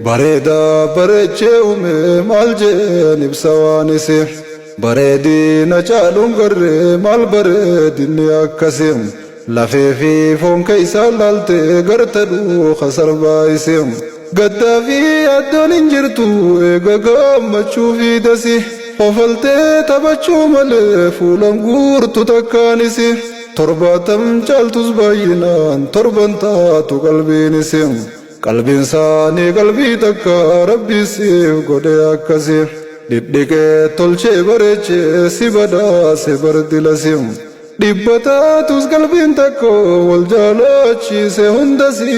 Bareedaa bareechee uume maal jeen ibsa waan isi. Bareedina caaluun garree maal bareedinni akkasi. Lafee fi foon keeysaa laaltee garta dhuuka sarbaa isi. Gaddaa fi yaaddoon hin jirtu eega gammachuu fi dasi. Kofaltee taphachuu malee fuulan guurtu takkaanis. 70 caaltus baay'inaan torban taatu qalbiinis. Qalbiin isaanii qalbii takka Rabbi siif godhe akkasi. Dhidhiqee tolchee bareechee si badhaase bardilasi. Dhibba taatus qalbiin takka wal jaalachiise hundasi.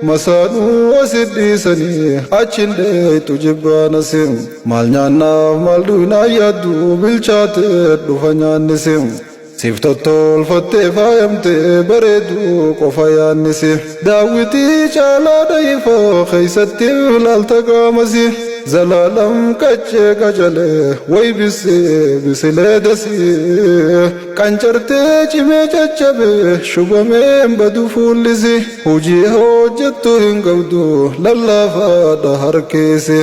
Masaanuu asit dhiisanii achin dheeytu jibbaanasi. Maal nyaannaaf maal dhuynaa yaaddu bilchaatee dhufa nyaannisi. Siif tottolfattee faayamtee bareedu qofa yaannisi. Daawwitii caalaa dhayifoo keeysatti ilaalta qaamasi. Zalaalam qaccee qacalee way bisee bisilee dasii. Qancartee cimee caccabe shubameen badu fuullisi. Hojii hojjettu hin qabdu lallaafaadha harkeesi.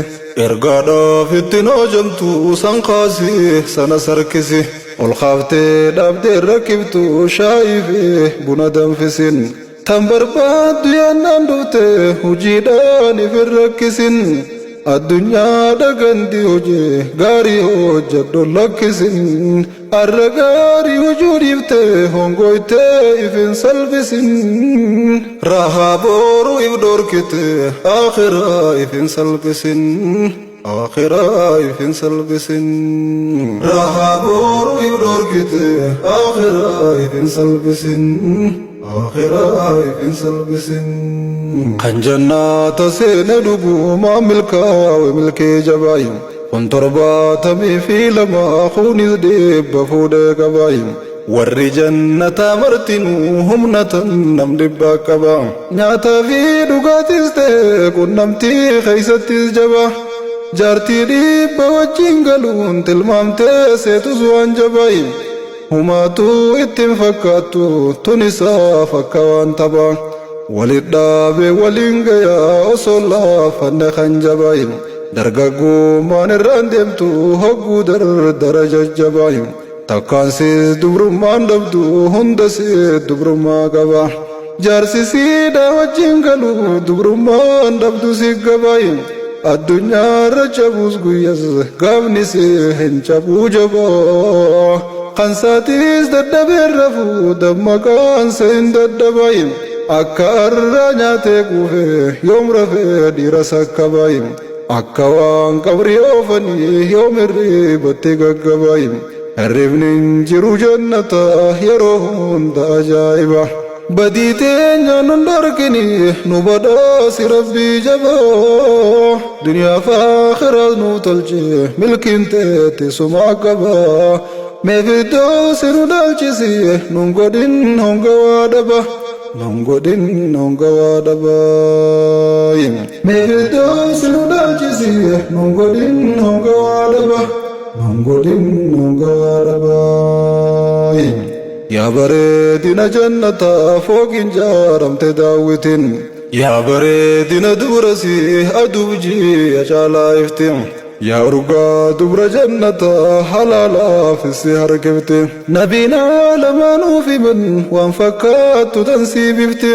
Ergaadhaaf ittiin hojjamtu san kaasi sana sarkisi. Ol kaaftee dhaabdee rakkiftu shaayii fi buna danfisin. Tan barbaaddu yaannaan dhufte hojiidhaan if hin rakkisin. Addunyaa dhagandi hojii gaarii hojjedhu lakkisin. Arra gaarii hojuu dhiifte hongoytee if hin salphisin. Rahaa boru if dhorkite akhiraa if hin salphisin. Akhiraa if hin salphisin. Rahaa boru if dhorkite akhiraa if hin salphisin. Akhiraa if hin salphisin. Kan jannaata seene dhugumaa milkaawe milkee jabaayi. Kun 72 kunis 100 fuudhee qabaayi. Warri jannataa martinuu humna tan nam dhibbaa qaba. Nyaataa fi dhugaatis ta'e qunnamtii keeysattis jaba. Jaartii 100 wajjin galuun tilmaamtee seetus waan jabaayi. Humaatu ittiin fakkaattu tun isaaf akka waan tapha. Walit dhaabee waliin gayaa osoo laafanne kan jabaayi. Dargaggummaan irraan deemtu hogguu dardara jajjabaayi. Takkaansis dubrummaan dhabdu hundasii dubrummaa qaba. Jaarsi siidhaa wajjin galu dubrummaan dhabdu si gabaayi. Addunyaarra cabuus guyyas gaafni si hin cabuu jabaa. Kan saatis dadhabee rafuu dammaqaan se hin dadhabaayi. Akka arraa nyaatee quufee yoom rafee dhiira sakkabaayi. Akka waan qabrii oofanii yoom hirribatti gaggabaayi. Hirribni hin jiru jannata yeroo hunda ajaa'iba. Badii teenya nun dhorkini nu badhaasi Rabbii jabaa. Duniyaa fi akhiraas nu tolche milkiin teetti suma qaba. Mee firdoosi nu dhaalchisi nun godhin hongawaa dhaba. Nun godhin hongawaa dhaba. Mee firdoosi nu dhaalchisi nun godhin hongawaa dhaba. Nun godhin hongawaa dhaba. Yaa bareedina jannataa fooqiin jaaramte daawwitin. Yaa bareedina dubrasi aduuf ji'a caalaa ifti. Yaa urgaa dubra jannataa halaalaaf si harkifti. Nabiin alamaanuu himan waan fakkaattu tan siif ifti.